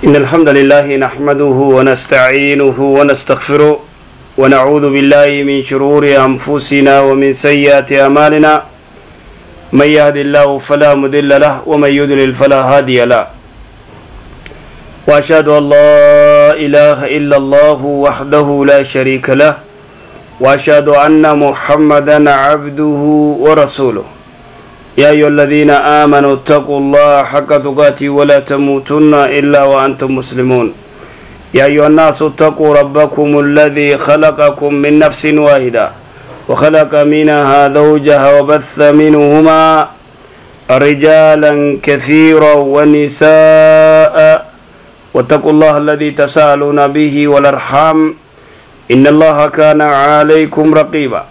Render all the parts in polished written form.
إن الحمد لله نحمده ونستعينه ونستغفره ونعوذ بالله من شرور أنفسنا ومن سيئات أعمالنا، من يهد الله فلا مضل له ومن يضلل فلا هادي له، وأشهد أن لا إله إلا الله وحده لا شريك له، وأشهد أن محمدا عبده ورسوله. يا أيها الذين آمنوا اتقوا الله حق تقاته ولا تموتن إلا وأنتم مسلمون. يا أيها الناس اتقوا ربكم الذي خلقكم من نفس واحدة وخلق منها زوجها وبث منهما رجالا كثيرا ونساء، واتقوا الله الذي تساءلون به والأرحام إن الله كان عليكم رقيبا.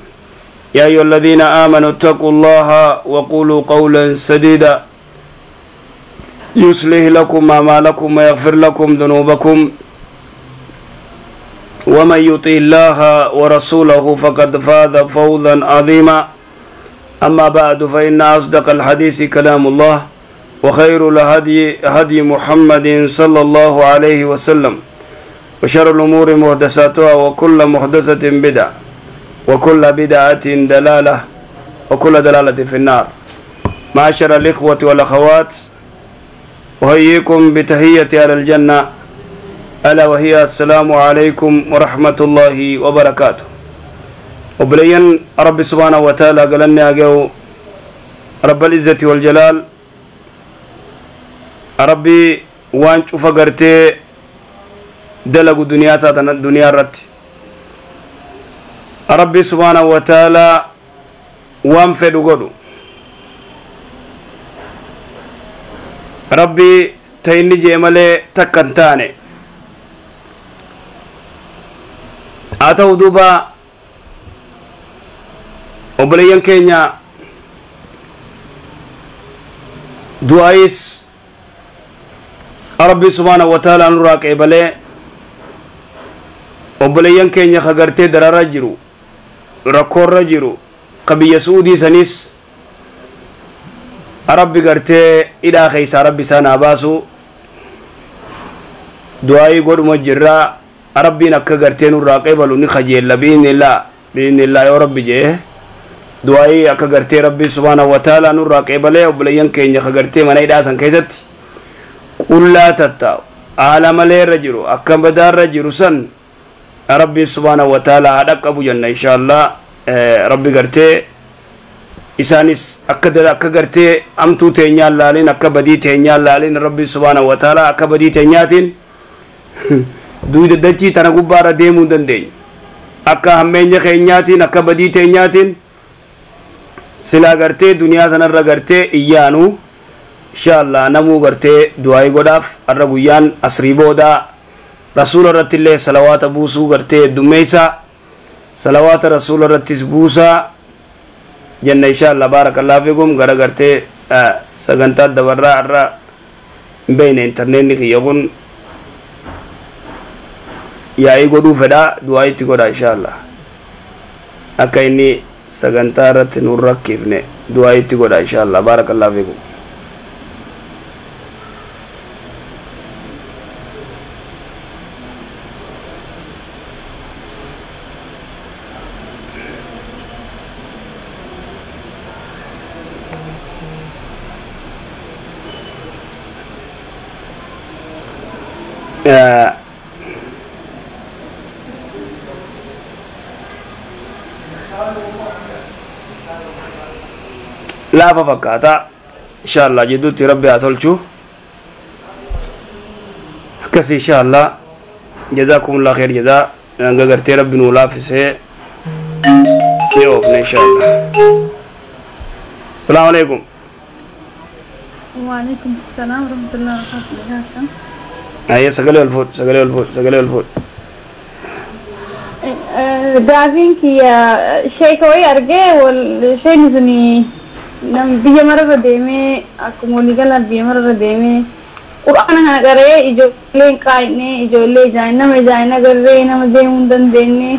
يا أيها الذين آمنوا اتقوا الله وقولوا قولا سديدا يصلح لكم أعمالكم ويغفر لكم ذنوبكم، ومن يطع الله ورسوله فقد فاز فوزا عظيما. أما بعد، فإن أصدق الحديث كلام الله، وخير الهدي هدي محمد صلى الله عليه وسلم، وشر الأمور محدثاتها، وكل محدثة بدعة، وكل بدعة دلالة، وكل دلالة في النار. معاشر الإخوة والأخوات، أحييكم بتحية على الجنة، ألا وهي السلام عليكم ورحمة الله وبركاته. وبلين رب سبحانه وتعالى قالنا أجو رب العزة والجلال، ربي وانش فقرتي دلقوا دنيا ساتنا الدنيا رت ربي سبحانه وتعالى وان فدو قدو ربي تيني جيمالي تكنتاني آتو دوبا وبلين كينيا دعايس ربي سبحانه وتعالى نراك إبلي وبلين كينيا خغرتي درارا جرو ركور جرو قبي سعودي سنيس ربي غرتي إلى خيس ربي سانا باسو دعائي قد مجرى ربي نك غرتي نراك إبلو نخجيل بإذن الله بإذن الله يا ربي جيه دعائي أك غرتي ربي سبحانه وتعالى نراك إبلي وبلين كينيا خغرتي من إلى سن كيست قل لا تتاو عالم لي رجلو أكم بدار رجلو سن ربي سبحانه وتعالى هدك أبو جنة إن شاء الله. ربي قرتي إسانيس أكدر أكغرتي أمتو تينيال لالين أكبدي تينيال لالين ربي سبحانه وتعالى أكبدي تينياتين دويد دجي تنقبارة ديمون دندين أكا همين خينياتين أكبدي تينياتين سلا قرتي دنيا تنر قرتي إيانو إن شاء الله نمو قرتي دعاي قداف الربيان أسريبو دا رسول رت الله صلوات بوسو قرتي دميسا صلوات رسول رت بوسا جنة إن شاء الله. بارك الله فيكم. غرا قرتي سغنتا دبرا الرا بين انترنت نخي يكون يا اي غدو فدا دعاي تيغودا إن شاء الله أكايني سغنتا رت نور ركيفني دعاي تيغودا إن شاء الله. بارك الله فيكم. لا ففكاتا إن شاء الله جدوتي ربي أتولشو كسي إن شاء الله. جزاكم الله خير جزاء غرتي ربي نولا في سي إن شاء الله. السلام عليكم. وعليكم السلام ورحمة الله وبركاته. أيه سقلي الفوت سقلي الفوت سقلي الفوت. Gaafiin kiyya sheeka wayii argee isheen suni biyya mararra deemee akkuma waliigala biyya mararra deemee qur'aana kana qaree ijoollee hin qaayne ijoollee ijaan nama ijaan agarree nama deemuu hin dandeenye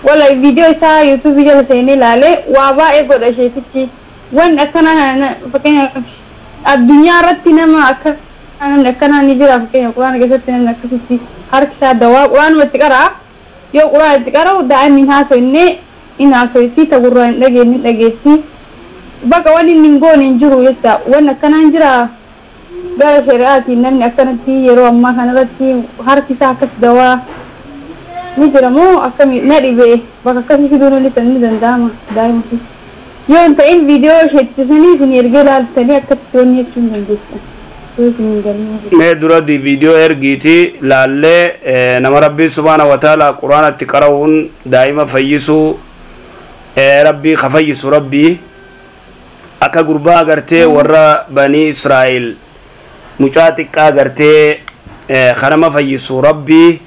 wala viidiyoo isaa yuutuubii jala seenee ilaalee waa baay'ee godha isheetichi wanni akkana kana fakkeenyaaf addunyaa irratti nama akka Namni akkanaa ni jira, fakkeenya quraana keessatti namni akkasitti harki isaa dawaa quraanuma itti qaraa, yoo quraana itti qara'u daa'imni hin haasofne hin haasoyti, ta gurraa hin dhageenye hin dhageessi, bakka wanni inni hin goone hin jiru jecha. Wanni akkanaa hin jira gara shari'aatiin? Namni akkanatti yeroo ammaa kanarratti harki isaa akkas dawaa ni jira moo akkami? Na dhibee, bakka akkasii fiduun ni danda'ama daa'ima fi yoo hin ta'in viidiyoo isheettisanii isin ergee ilaaltanii akkasitti wanni jechuu hin dandeessan yoo isin hin galin. Mee dura viidiyoo ergiiti laallee, nama Rabbiin subhaana wa ta'ala quraanatti qara'uun daa'ima fayyisuu, Rabbii ka fayyisu, Rabbii akka gurbaa gartee warra Banii Israa'el mucaa xiqqaa gartee kanama fayyisu, Rabbii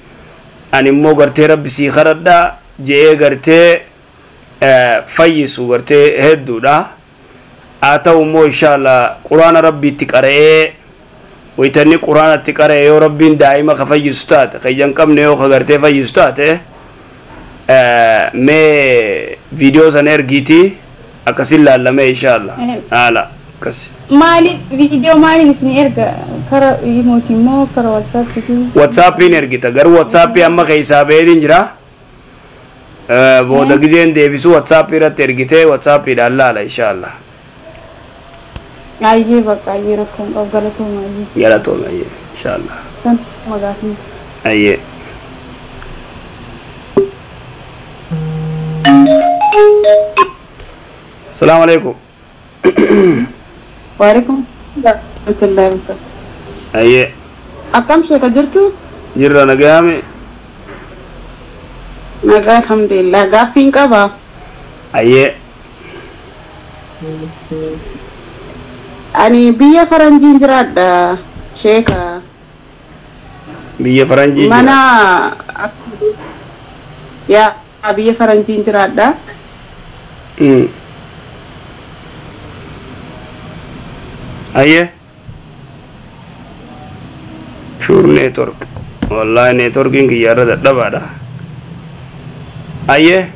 ani immoo gartee Rabbi sii kadhadha je'ee gartee fayyisu gartee hedduudha. Haa ta'u immoo inshaalla quraana Rabbiitti qara'ee, waytanni quraanatti qara'e yoo Rabbiin daa'ima ka fayyisu taate, ka ija hin qabne yoo ka gartee fayyisu taate, mee viidiyoo sana ergiiti akkasin laallamee inshaalla haala akkas. Maali, viidiyoo maaliin isin erga? Kara imooti immoo kara WhatsAppiitiin? WhatsAppiin ergita, garuu WhatsAppii amma keessaa ba'eetiin jira. Booda gizeen deebisu WhatsAppii irratti ergitee WhatsAppiidhaan laala inshaalla. Ayyee, bakka ayyee, rakkoon qabu, galatooma, ayyee. Galatoome, ayyee, inshaalla. San magaatiin. Ayyee. Salaamu alaikum. Waalaikum warahmatullahi wabarakatuh. Ayyee. Akkam sheeka, jirtu? Jirra, nagaame. Nagaa, alhamdulillah. Gaaffiin qaba. Ayyee. Ani biyya faranjiin jiraadha sheeka. Biyya faranjii jira. Mana yaa biyya faranjiin jiraadha. Ayyee. Sure, network. Wallahi networkiin kiyyaarra dadhabaadha. Ayyee.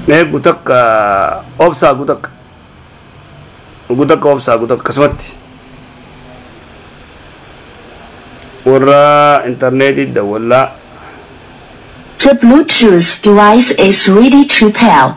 Mee gutakka obsaa, gutakka. Gutakka obsaa, gutakka akkasumatti. Warra intarneetii dawwallaa. The Bluetooth device is ready to pair.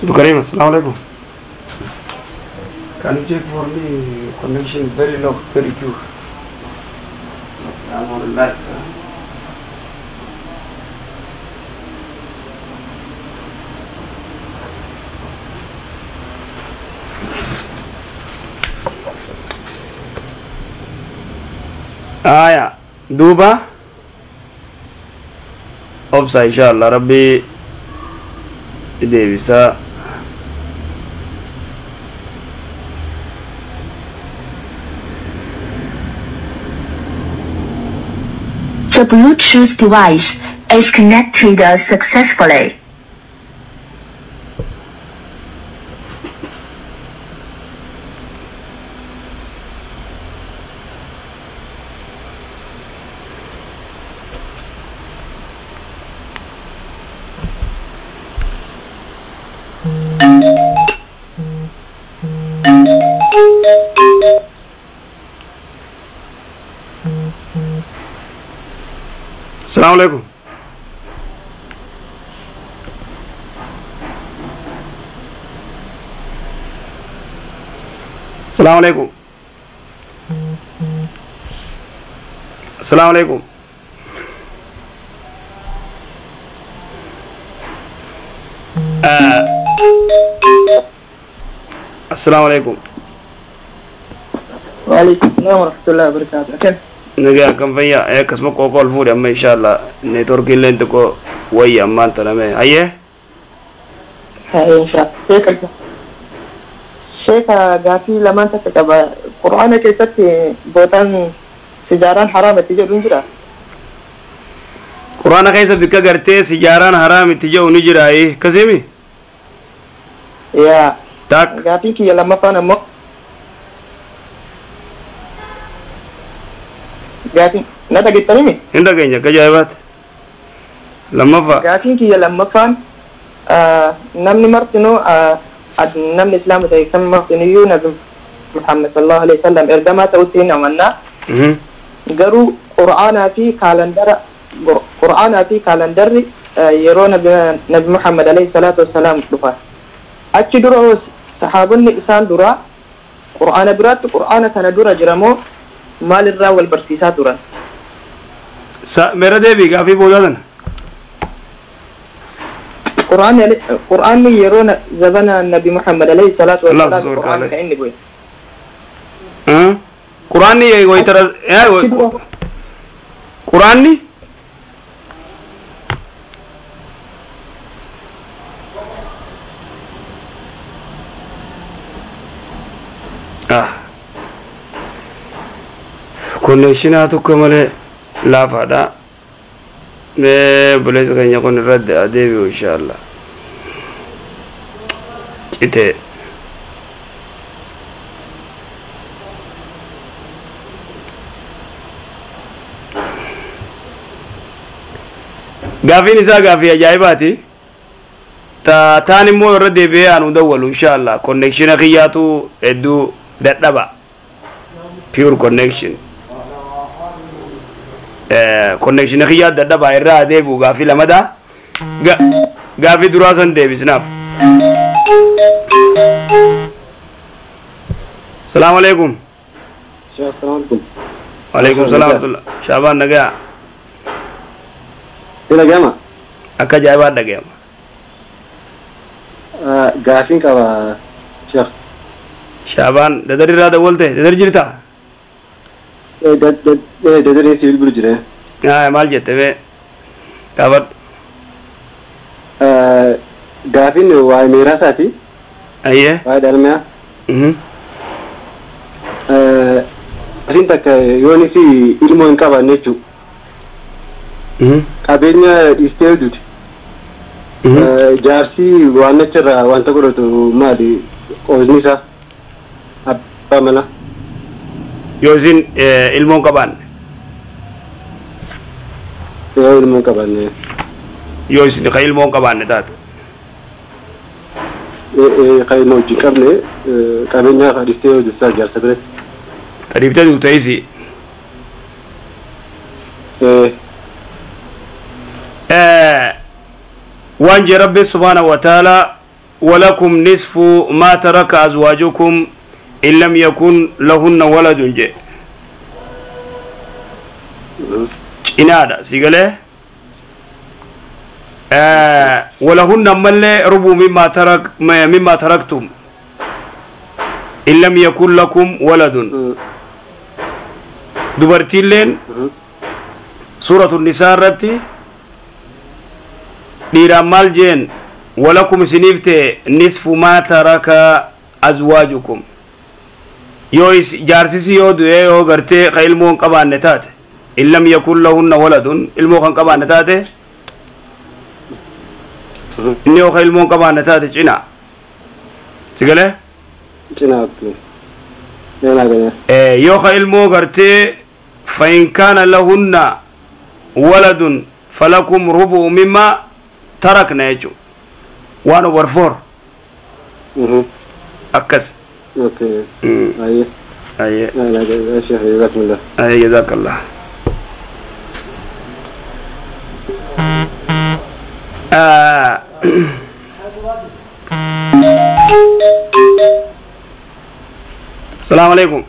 Abdul Karim, assalamu alaikum. Can you check for me, connection very low, very poor. I'm on live. Huh? Aya, duuba obsa, inshallah Rabbi deebisa. The Bluetooth device is connected successfully. Assalamu alaikum. Assalamu alaikum. Assalamu alaikum. Assalamu alaikum. وعليكم السلام ورحمة الله وبركاته، كيف؟ Nagaa, akkam fayyaa? Akkasuma qoqoo ol fuudhe amma inshallah networkiin illee xiqqoo Wayya ammaan tana mee hayyee. Insha Sheeka, gaafii lamaan takka qaba. Qur'aana keessatti bootaan sijaaraan haraamatti jedhu hin jira. Quraana keessa bikka gartee sijaaraan haraam itti jedhu ni jiraayi akkasimi? Yaa. Tak. Gaafii kiyya lammaffaan ammoo gaafii na dhageettanimi? Hin dhageenya akka ajaa'ibaatti. Lammaffaa. Gaafiin kiyya lammaffaan, namni martinuu, namni islaama ta'e kan martinuyyuu Nabi Muhammad sallallahu alaihi wasallam ergamaa ta'utti hin amannaa. Garuu qur'aanaa fi kaalandara, qur'aanaa fi kaalandarri yeroo Nabi Muhammad alayhi salaatu wassalaam dhufa. Achi dura hoo sahaabonni isaan dura qur'aana biraatti, qur'aana kana dura jira moo maalirraa wal barsiisaa turan? Meera deebii gaafii boodaa sana. Qur'aanni yeroo zabana Nabi Muhammad alayhi salaatu Allah wassalaam subhanahu wa qur'aanni ta'ala. kan inni bu'e. Quraanni wayitara Achi dura quraanni konnekshinaa tokko malee laafaadha. Mee obboleessa keenya kun irratti adeebi'u inshallah. Citee. Gaafiin isaa gaafii ajaa'ibaati. Ta taan immoo irra deebi'ee aanu dawwalu inshallah. Konnekshina kiyyaatu hedduu dadhaba. Pure connection. Konnekshina kiyyaa dadhaba, irraa deebi'u gaafii lamada. Gaafii duraa san deebisnaaf. Salaamu alaikum. Assalamu alaikum. Waalaikum salaam wa rahmatullah. Shaabaan nagaa. Ila gama. Akka ajaa'ibaa dhaga'ama. Gaafiin qaba, Sheekh. Shaabaan dadar irraa dawwalte, dadar jirtaa? Dadaree si bilbilu jira. Maal jette mee? Gaafadhu. Gaafiin waa'ee miiraasaati. Ayyee. Waa'ee dhalmiyaa. Gaafiin takka yoon isi ilmoo hin qabaanne jechuudha. Qabeenya dhiistee duuti. Jaarsi waan achirraa wanta godhatu maali? Qoosni isaa abbaa manaa. Yoo isin ilmoo hin qabaanne. Yoo ilmoo hin qabaanne. Yoo isin ka ilmoo hin qabaanne taate. Kan ilmoo wajjin qabne qabeenya dhiistee hojjetaa jaarsa biratti. Ta dhiiftee duute isi. Waan jee Rabbi subhaanahu wa ta'ala: ولكم نصف ما ترك أزواجكم إن لم يكن لهن ولد je. Cinaadha si galee. ولهن ammallee ربع مما ترك مما تركتم إن لم يكن لكم ولد. Dubartiilleen suuratu nisaa irratti dhiiraan maal jeen? ولكم isiniif ta'e نصف ما ترك أزواجكم. Yoo jaarsisi yoo du'ee yoo gartee ka ilmoo hin qabaanne taate, إن لم يكن لهن ولد, ilmoo kan qabaanne taate, inni yoo ka ilmoo hin qabaanne taate cina si galee. Cinaa. Cinaa galee. Yoo ka ilmoo gartee فإن كان لهن ولد فلكم ربع مما تركنا jechuun 1/4 akkas. Okay. Ayyee. Ayyee. Sheekh, jazakumullah. Ayyee, jazakallah. السلام عليكم.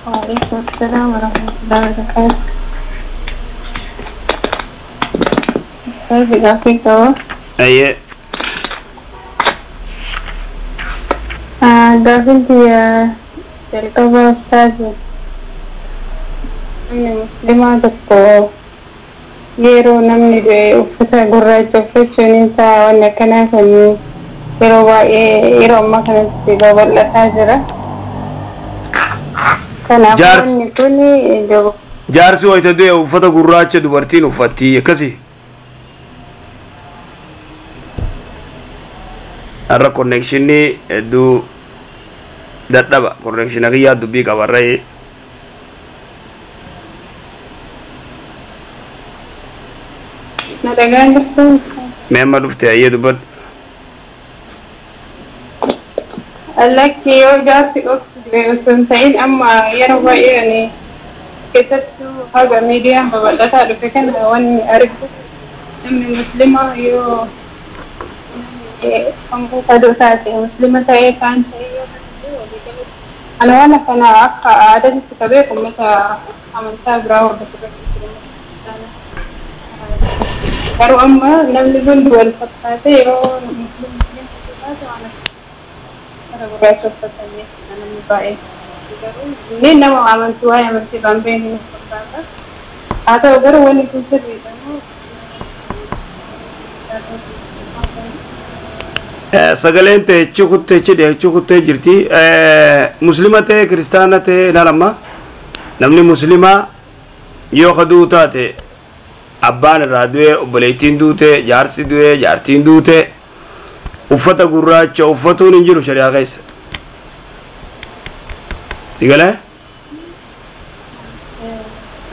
وعليكم السلام ورحمة الله وبركاته. كيف gaaffii qaba? Ayyee. Gaaffiin kiyya jalqaba, ustaazi, namni muslimaa tokko Yeroo namni du'e uffata gurraacha uffachuun isaa waan akkanaa kun yeroo baay'ee yeroo ammaa kanatti babal'ataa jira. Kanaaf wanni kun Jaarsi wayita du'e uffata gurraacha dubartiin uffatti akkasi. Har'a konnekshinii hedduu dadhaba konnekshina kiyyaa dubbii qabarree. Na dhagaan jirtu. Mee amma dhufte ayyee dubbadhu. Lakki yoo jaarsi dhuftu osoo hin ta'in amma yeroo baay'ee ani keessattuu haga miidiyaan babal'ataa dhufe kana wanni argu namni musliima yoo kaduu taate muslima ta'ee kaan ta'ee yoo ta'e ana waan akkana akka aadaatti ka beeku uummata amantaa biraa hordofu garuu amma namni hundi wal fakkaate yeroo musliima taate waan akka gurraacha uffatanii namni baay'ee garuu inni nama amantii waa'ee amantii irraan beeknu fakkaata haa ta'u garuu wanni kun sirriidha moo Sagaleen ta'e kuttee cidhe kuttee jirti. Muslima ta'e kiristaana ta'e ilaalama. Namni muslimaa yoo kaduu taate abbaan irraa du'e obboleettiin duute jaarsi du'e jaartiin duute uffata gurraacha uffatuun hin jiru shari'aa keessa. Si galee?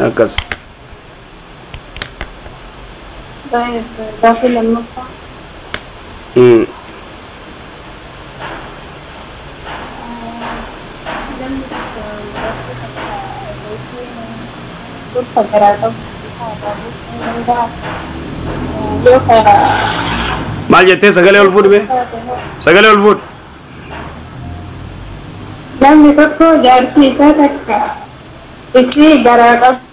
Akkas. Gaaffii lammaffaa. Ulfa garaa qabu Maal jettee sagalee ol fuudhi mee? Sagalee ol fuudhi. Namni tokko jaartii isaa takka isii garaa qabdu.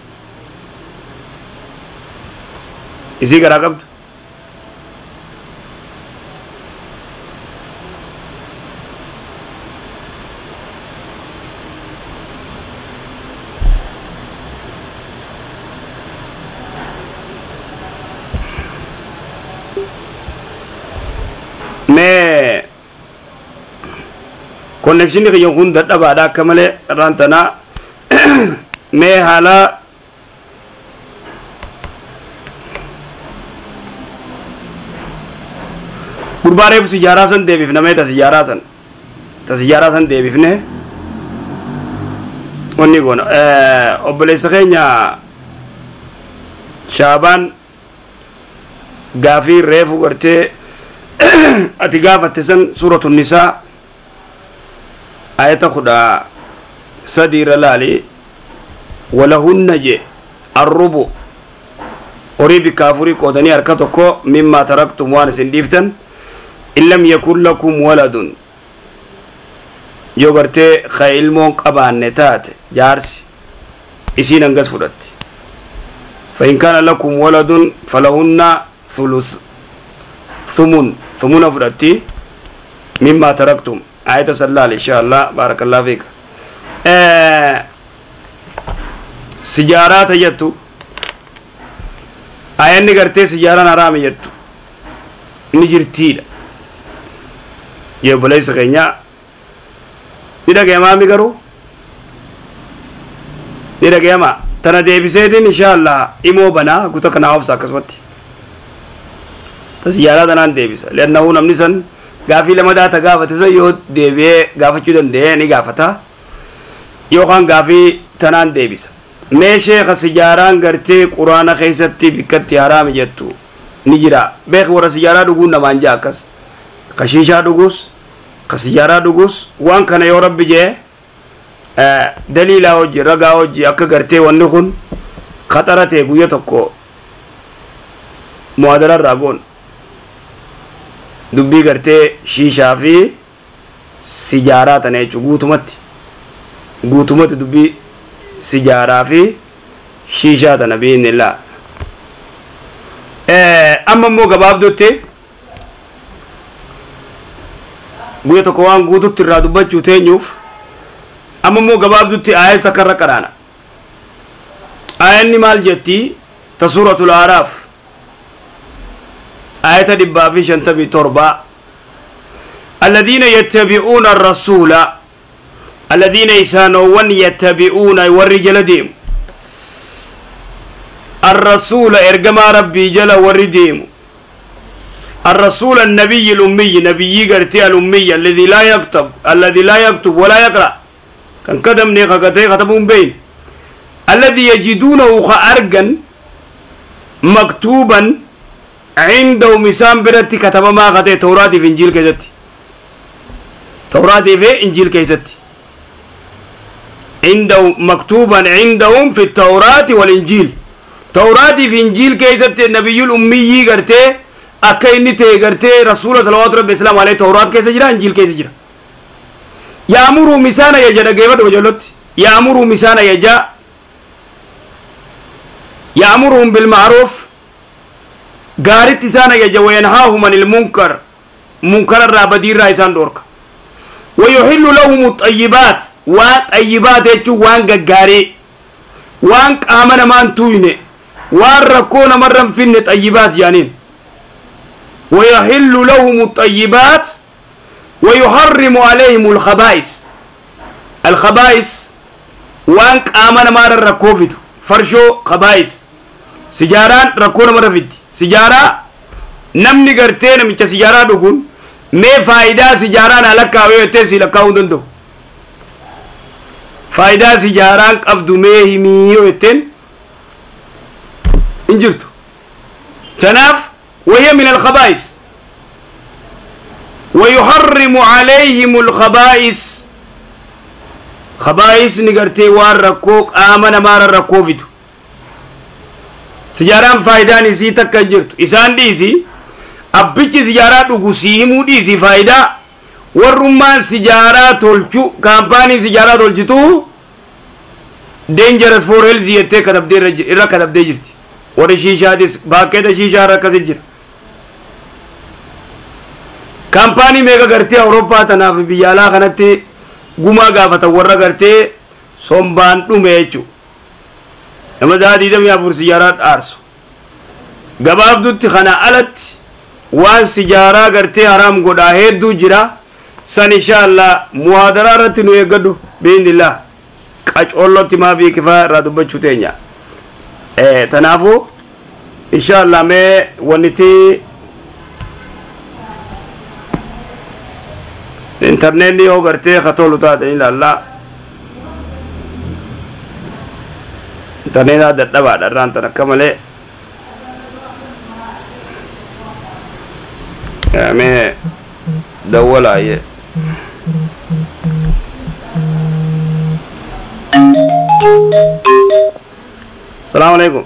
Isii garaa qabdu? Mee konnekshinii kiyya kun dadhabaadha akka malee irraan tanaa mee haala gurbaa reefu sijaaraa san deebifna mee ta sijaaraa san deebifne wanni goona obboleessa keenya Shaabaan gaafii reefu gartee ati gaafatte san suuratu nisaa ayata 13 irra laali walahunna je arrubu horii bikka afurii qoodanii harka tokko mimmaa taraktum waan isin dhiiftan in lam yakun lakum waladun yoo gartee ka ilmoon qabaanne taate jaarsi isiin hangas fudhatti fa in kaana lakum waladun falahunna thuluth ثمن ثمن فرتي مما تركتم آية صلى إن شاء الله بارك الله فيك سجارات يتو آية نقرتي سجارة نرام يتو نجرتي يا بلاي سكينيا ندا قياما ميقرو ندا قياما تنا ديبي سيدين إن شاء الله إمو بنا كتا كناوف ساكسوتي Siyaaraa tanaan deebisa. Leannahu namni san gaafii lamadaa ta gaafate san yoo deebi'ee gaafachuu danda'e ni gaafata. Yookaan gaafii tanaan deebisa. Mee sheekha sijaaraan gartee quraana keessatti bikkatti haraami jettu ni jira. Beeki warra sijaaraa dhuguun namaan jaa akkas. Ka shiishaa dhugus, ka sijaaraa dhugus waan kana yoo rabbi jee daliilaa hojii ragaa hojii akka gartee wanni kun khaxara ta'e guyya tokko muhaadara irraa goon. Dubbii gartee shiishaa fi sijaaraa tana jechuun guutumatti guutumatti dubbii sijaaraa fi shiishaa tana biiznillaa. Amma immoo gabaabdutti guyya tokko waan guututti irraa dubbachuu teenyuuf amma immoo gabaabdutti aayata takka irra qaraana. Aayanni maal jetti? Ta suuratul Aaraaf aayata 157. Alladhiina yattabi'uuna arrasuula, alladhiina isaanowwan, yattabi'uuna warri jala deemu, الرسول ergamaa Rabbii jala warri deemu, الرسول النبي الأمي، نبي قرتي الأمي الذي لا يكتب، الذي لا يكتب ولا يقرأ، كان كدم نيخا كتي كتبون بين، الذي يجدونه خأرقا مكتوبا عنده مسام برتي كتب ما قتي توراة في إنجيل كيزتي، توراة في إنجيل كيزتي، عنده مكتوبا عندهم في التوراة والإنجيل، توراة في إنجيل كيزتي. النبي الأمي قرتي akka inni ta'e gartee rasuula salawaatu rabbi islaam alayhi tawraat keessa jira, injiil keessa jira. Yaamuruhum isaan ajaja, dhageeffadhu qajeellotti, yaamuruhum isaan ajaja, yaamuruhum bilma'ruuf gaaritti isaan ajaja, wayanhaahum anil munkar munkararraa badiirraa isaan dhoorka, wayuhillu lahum xayyibaat waan xayyibaat jechuun waan gaggaarii, waan qaama namaan tuyne, waan rakkoo namarra hin finne xayyibaat jaaniin. ويحل لهم الطيبات ويحرم عليهم الخبائث، الخبائث وان قامنا مار الركوفيت فرشو خبائث، سجاران ركونا مرفيد سجارة نمني غرتين ميچا سجارة دغون مي فايدة سجاران لكاوي تسي لكاو دندو فايدة سجاران قبدو مي هميو تن انجرتو تناف وهي من الخبائث. ويحرم عليهم الخبائث، خبائث نغرتي وان ركوك آمن مار الركوفيتو سجاران فايدان إسي تكنجرتو إسان ديسي أبيتي سجارة دوغو ديسي فايدة والرمان سجارة تولچو كامباني سجارة تولچتو dangerous for health يتي كتب دي إرا كتب دي جرتي وري شيشة ديس باكيتا شيشة ركزي جرت kaampaanii meeqa gartee Awurooppaa tanaaf biyya alaa kanatti gumaa gaafatan warra gartee sombaan dhume jechuudha. Nama sa'a 24 sijaaraa dhaarsu. Gabaabdutti kana alatti waan sijaaraa gartee haraam godhaa hedduu jira. San inshaallah muhaadaraa irratti nu eeggadhu biiznillah. Qacoollotti maa fi kifaa irraa dubbachuu teenya. Tanaafuu inshaallah mee wanniti intarneetni yoo gartee ka tolu taate ilaallaa. Intarneetaa dadhabaadha irraan tan akka malee. Mee dawwalaayyee. Salaamu alaikum.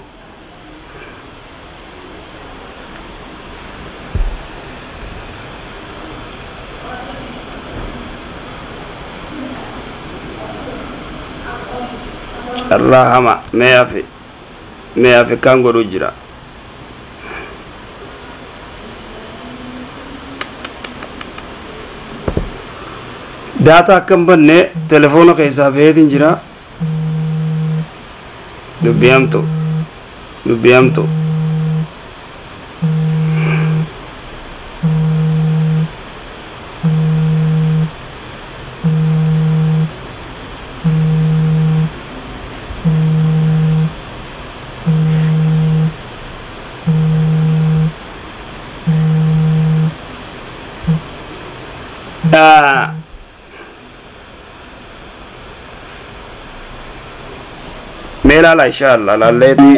Allah hama mee afi mee afi kan godhu jira. Daataa akkam banne telefoona keessaa baheetiin jira. Dubbii hamtu dubbii hamtu. Meelaala inshallah laalleeti.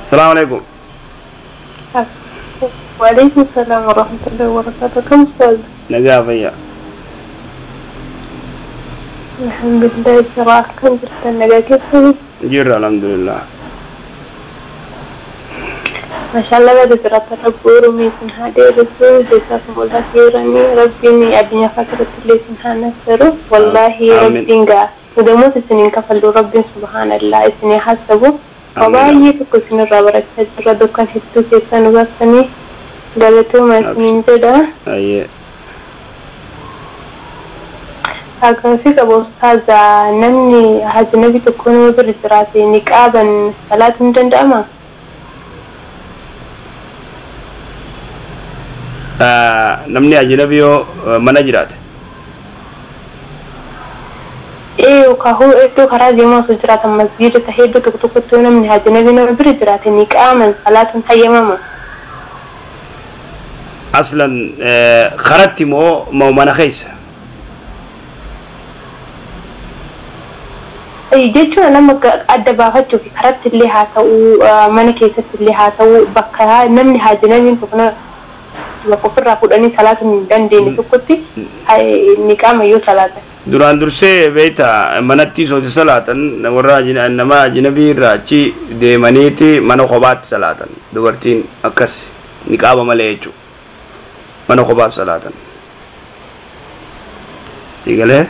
Salaamu alaikum. وعليكم السلام ورحمة الله وبركاته. كم أستاذ؟ Nagaa fayyaa. الحمد لله جرا كم جرت النجا كيف؟ Jirra alhamdulillah. ما شاء الله بعد جرات ربورو ميسن هادي رسول جزاكم الله خيرا ربي أدنى فترة اللي سنها نسره والله ربي نجا ودموت سنين كفلوا ربي سبحان الله سنين حسبوا وبايي تكسين الرابرة تجرى دكان هتو كيسان وغسني قالتو ما سنين جدا. Ayyee. Gaafii qaba ustaaza, namni ajnabi tokko nama bira jiraate niqaaban salaatuun ni danda'ama? Namni ajnabi yoo mana jiraate. Ee, yookaan iddoo karaa deemaa osoo jiraatan masgiida ta'ee iddoo tokko tokkotti yoo namni ajnabi nama bira jiraate niqaaban salaatuun hayyamama? Aslan karatti moo mana keessa? Jechuun nama adda baafachuuf karatti illee haa ta'u, mana keessatti illee haa ta'u, bakka namni ajnabiin tokko bakka ofirraa fuudhanii salaatuu hin dandeenye tokkotti niqaama yoo salaatan. Duraan dursee beektaa manatti sooti salaatan warra nama ajnabii irraa achi deemaniiti mana kophaatti salaatan, dubartiin akkas niqaaba malee jechuudha, mana kophaatti salaatan. Si galee?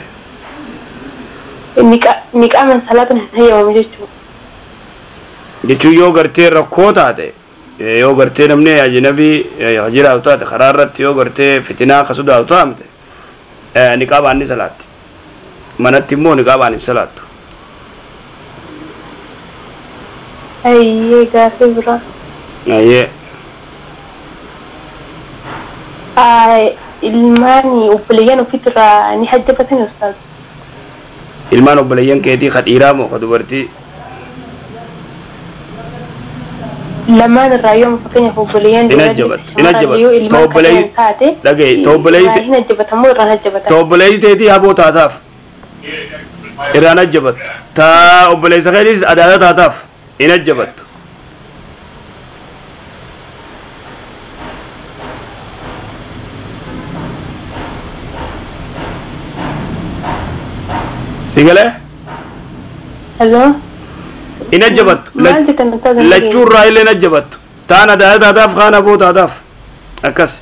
Niqaaman salaatuun hin hayyamamu jechuudha. Jechuun yoo gartee rakkoo taate, yoo gartee namni ajnabii jiraatu taate karaa irratti yoo gartee fitinaa akka sodaatu taate niqaabaan ni salaatti. Manatti immoo niqaabaan hin salaattu. Ayyee, gaafii biraa. Ayyee. Ilmaan obboleeyyan ofiitirraa ni hajjabatani ustaaz? Ilmaan obboleeyyan keetii ka dhiiraa moo ka dubartii? Lamaan irraa yoo fakkeenyaaf obboleeyyan Hin hajjabattu. Hin hajjabattu. Ilmaan Obboleeyyi taate dhagaye obboleeyyi hin hajjabatamoo irraan hajjabatan? Obboleeyyi teetii haboo taataaf irraan hajjabattu. Taa obboleessa keetiis adaada taataaf hin hajjabattu. Si galee? Hello? Hin hajjabattu. Maal jettan ustaaz? Lachuu irraa illee hin hajjabattu. Taan adaada taataaf kaan haboo taataaf akkas.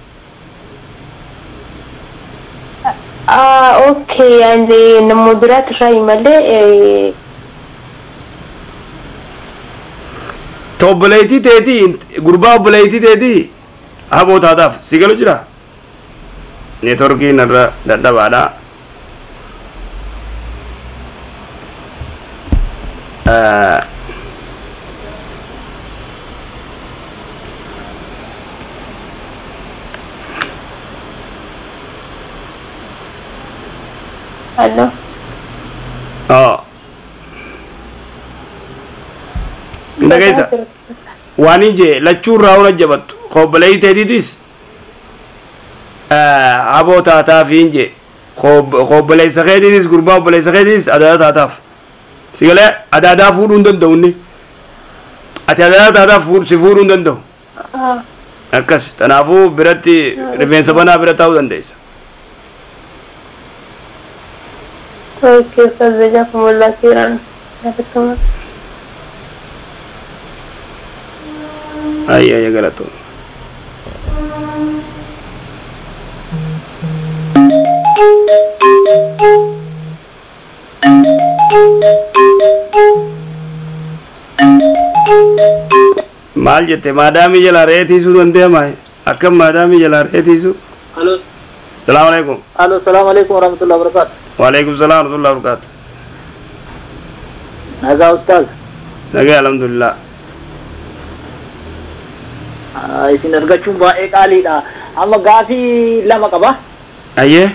Okay, ani nama biraati irraa malee. Ta obboleettii teetii gurbaa obboleettii teetii haboo taataaf si galu jira. Neetworkiin irra dadhabaadha. Hello? Dhageessa. Waan hin jee lachuu irraa hoo hajjabattu. Obboleettii teetiitis haboo taataaf hin jee. Obboleessa keetiitis gurbaa obboleessa keetiitis adaada taataaf. Si galee adaadaa fuudhuu hin danda'u inni. Ati adaadaa taataaf si fuudhuu hin danda'u. Akkas kanaafuu biratti rifeensa banaa bira taa'uu dandeessa. Okay, ustaaz, jazakumullah khairan. Galatoomaa. Ayya ayya, galatoon. Maal jette maadaamii jalaa re'ee tiisuu dandeema? Akkam maadaamii jalaa re'ee tiisuu? Alo. Salaamu alaikum. Alo, salaamu alaikum warahmatullahi wabarakatuh. Waalaikum salaam warahmatullahi wabarakatuh. Nagaa ustaaz? Nagaa, alhamdulillah. Isin argachuun baay'ee qaaliidha. Amma gaafii lama qaba. Ayyee.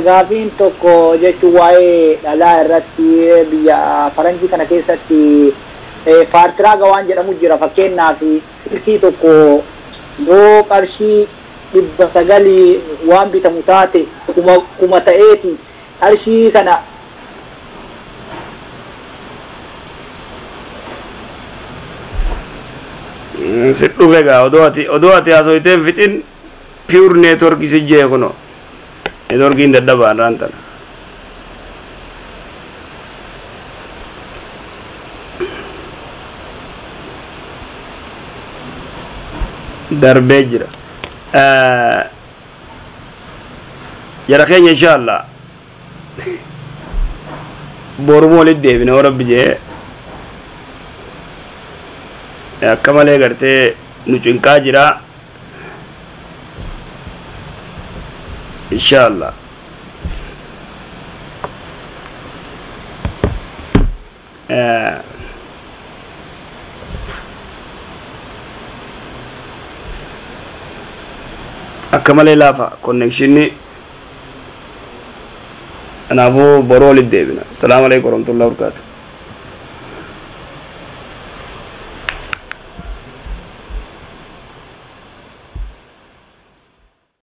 Gaafiin tokko jechuun waa'ee dhalaa irratti biyya faranjii kana keessatti faartiraaga waan jedhamu jira. Fakkeenyaaf silkii tokko yoo qarshii 900 waan bitamu taate 1000 ta'eeti qarshii kana Si dhufe gaa, odoo ati haasofitee hin fixin pure network si jee kuno. Networkiin dadhabaa irraan tana. Darbee jira. Jara keenya, insha Allah boruma walitti deebina yoo rabbi jee. Akka malee gartee nu cinqaa jira. Inshallah. Akka malee laafa konnekshinni, kanaafuu boroo walitti deebina. Asalaamu alaikum warahmatullahi wabarakatuh.